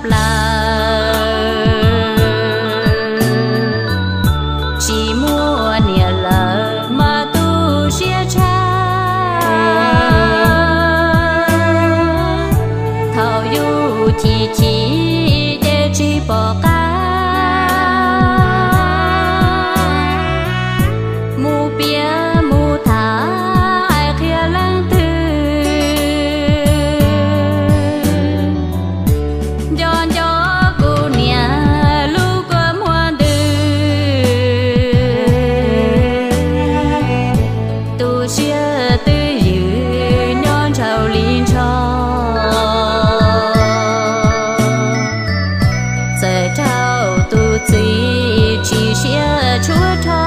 plaws, tsis muaj niam lawm mas tu siab tshaj. Thaum yus chim chim ces tsis pom qab, mus piav mus tham hais qhia leej twg. Nco nco kuv niam lub kua muag ntws, tu siab twj ywm nyob ntshaus li ntsho. Txawm raug tus txiv tsis siab tshuaj rho,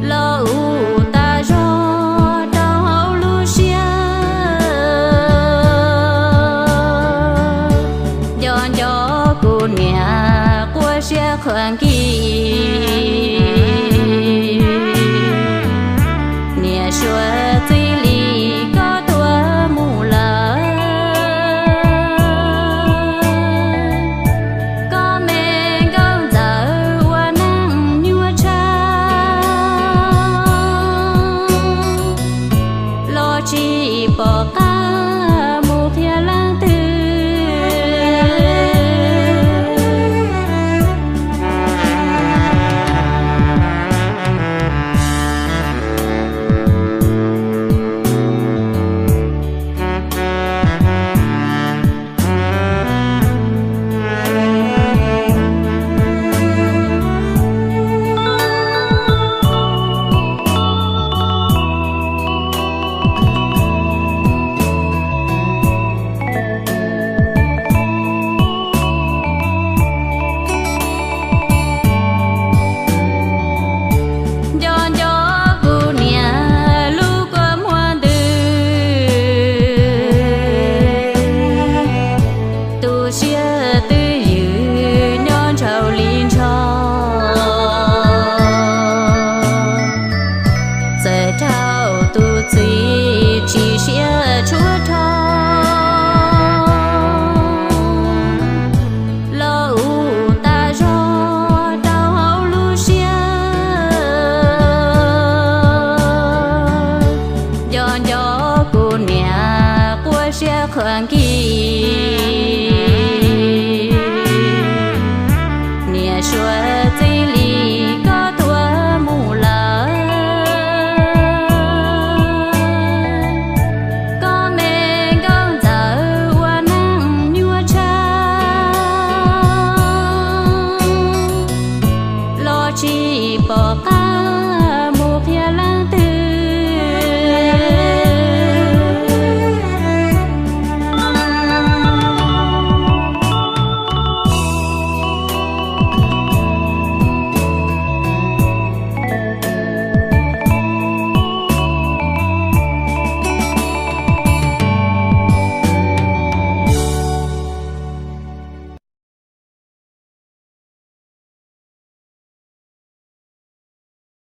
los ua tas zog rau hauv lub siab. Nco nco kuv niam quaj siab qhuav nkig,